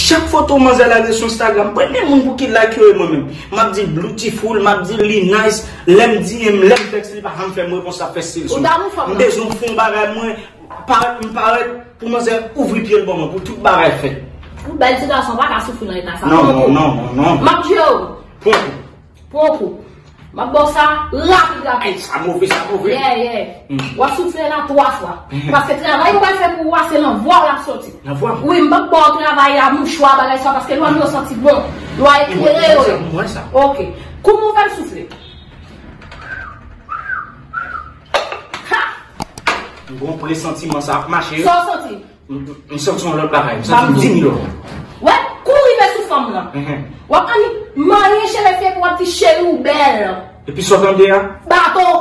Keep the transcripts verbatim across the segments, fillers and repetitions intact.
Chak foto manzè lage sou Instagram, premye moun pou ki like yo e mwen menm. M ap di l beautiful, m ap di l li nice. Lè m di m, lè m tèks li pa janm fè m repons, l ap fè stil sou mwen. M bezwen fè yon bagay mwen, parèt m parèt, pou manzè ouvri pye l ban mwen, pou tout bagay fèt. Ou bèl ti gason, pa ka soufri nan eta sa. Non, non, non, non, non. M ap di w. Pran kou. Pran kou. M ap ba w sa rapid, rapid. Ay, sa move, sa move. Yeah, yeah. W ap soufle la twa fwa. Paske travay ou pral fè pou ou a, se nan vwa w l ap soti. Nan vwa m? Wi, m p ap ba w travay a mouchwa, bagay sa, paske lwa m yo santi bon. Lwa eklere yo ye. Mwen sa. Ok. Kouman w fè l soufle? Ha! M gon presantiman sa ap mache. Sa w santi? M, m, m santi yon lòt bagay. M santi m di m lò. Wè, kou rive sou fanm nan. W ap annik manyen cheve fye pou w ap di cheri ou bèl. Epi sa w tande a? Baton.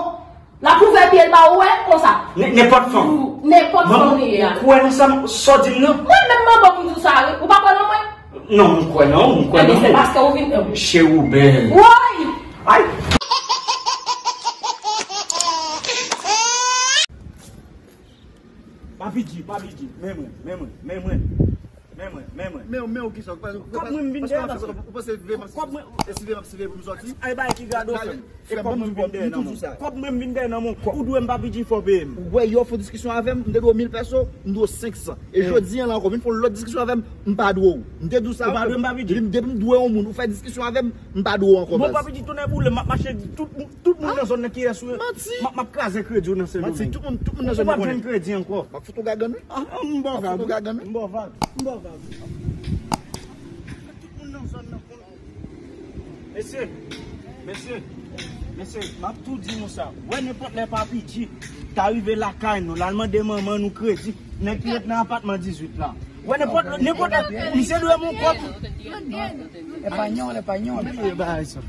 L ap ouvè pye l ba ou, wè, konsa. Nenpòt fanm. Nenpòt fanm li ye a. Ou kwè nan sa, sa w di m nan? Mwen menm manbo ki di w sa, wi. Ou pa kwè nan mwen? Non, m kwè nan ou, m kwè nan ou. Ebyen, se paske ou vin. Cheri ou bèl. Woy! Ay! Papi G, Papi G, men mwen, men mwen, men mwen, men mwen, men mwen. Men, men ou kisa? Kòb mwen m vin dèyè nan. Ou panse veye m ap sive, e sive m ap sive pou m sòti? Ay, bay ki gade w fè m. E kòb mwen m vin dèyè nan men w. Kòb mwen m vin dèyè nan men w. Ou dwe m, Papi G, fò w peye m. Ou wè, yè w fè w diskisyon avè m, m te dwe w mil pèso, m dwe w senk san. E jodi a la ankò, vin fè w lòt diskisyon avè m, m pa dwe w. M te di w sa. Ou pa dwe m, Papi G. Depi m dwe yon moun, ou fè diskisyon avè m, m pa dwe w ankò, baz. Bon, Papi G, tounen boule, m ap mache di tout moun. Tout moun nan zòn nan, kiyès ou ye? Manti. M ap, m ap kraze kredi w nan Sendomeng. Manti, tout moun, tout moun nan zòn nan konnen. Ou p ap jwenn kredi ankò. M ap fout ou gagann, wi. Ah, ah, m ba w vag. M ap fout ou gagann, wi. M ba w vag. M ba w vag. Tout moun nan zòn nan konnen. Mesye, mesye, mesye, m ap tou di nou sa. Wè, nenpòt lè Papi G ta rive lakay nou, l al mande manman nou kredi, nèg ki ret nan apatman dizuit la. Wè, nenpòt, nenpòt lè, misye dwe yon kòb. Español, español. Mwen te peye bagay sa.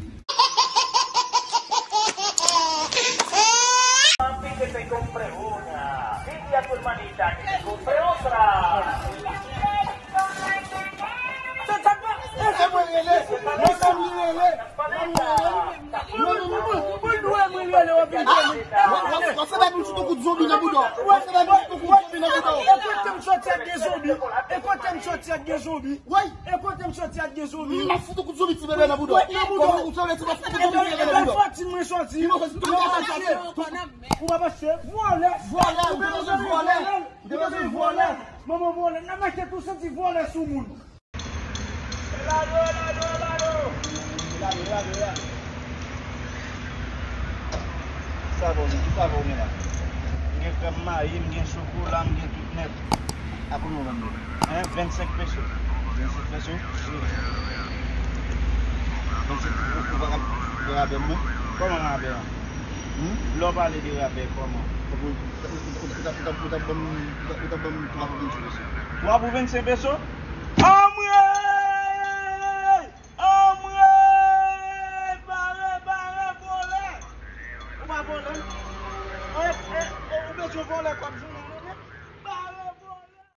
Antes que se compre una, dile a tu hermanita que se compre otra. Se mwen rele, mesye m li rele. Mwen, mwen, mwen, mwen, mwen, mwen rele w anpil. W ap fè bagay pou m fout yon kout zonbi nan bouda w. W ap fè bagay pou m fout yon kout zonbi nan bouda w. E kote m soti ak de zonbi? E kote m soti ak de zonbi? Woy! E kote m soti ak de zonbi? M ap fout yon kout zonbi ti bebe nan bouda w. Nan bouda w. Kòman ou fè w lè ti m ap fout yon kout zonbi ti bebe nan bouda w? Ou pa pase. Ou pa pase. Vòlè. Vòlè. Ou te bezwen vòlè. Ou te bezwen vòlè. Manman vòlè. N ap mache tou santi vòlè sou moun. Lado, lado, lado. Lado, lado, lado. Sa bon, ki sa bon gen la? M gen krèm mayi, m gen chokola, m gen tout nèt. A konbyen w vann li? Hein, vennsenk peso. Vennsenk peso? Wi. Vennsenk, ou, ou pa ka fè rabè mwen? Kòman rabè a? Hmm? Lè w pale de rabè, kòman? Ou, ou, ou, ou t ap, ou t ap, ou t ap ban m, ou t ap, ou t ap ban m twa pou vennsenk peso. Twa pou vennsenk peso? Anmwey! Anmwey! Bare, bare, vòlè! Ou pa vòlè? E, e, e, ou bezwen vòlè kòb jounen?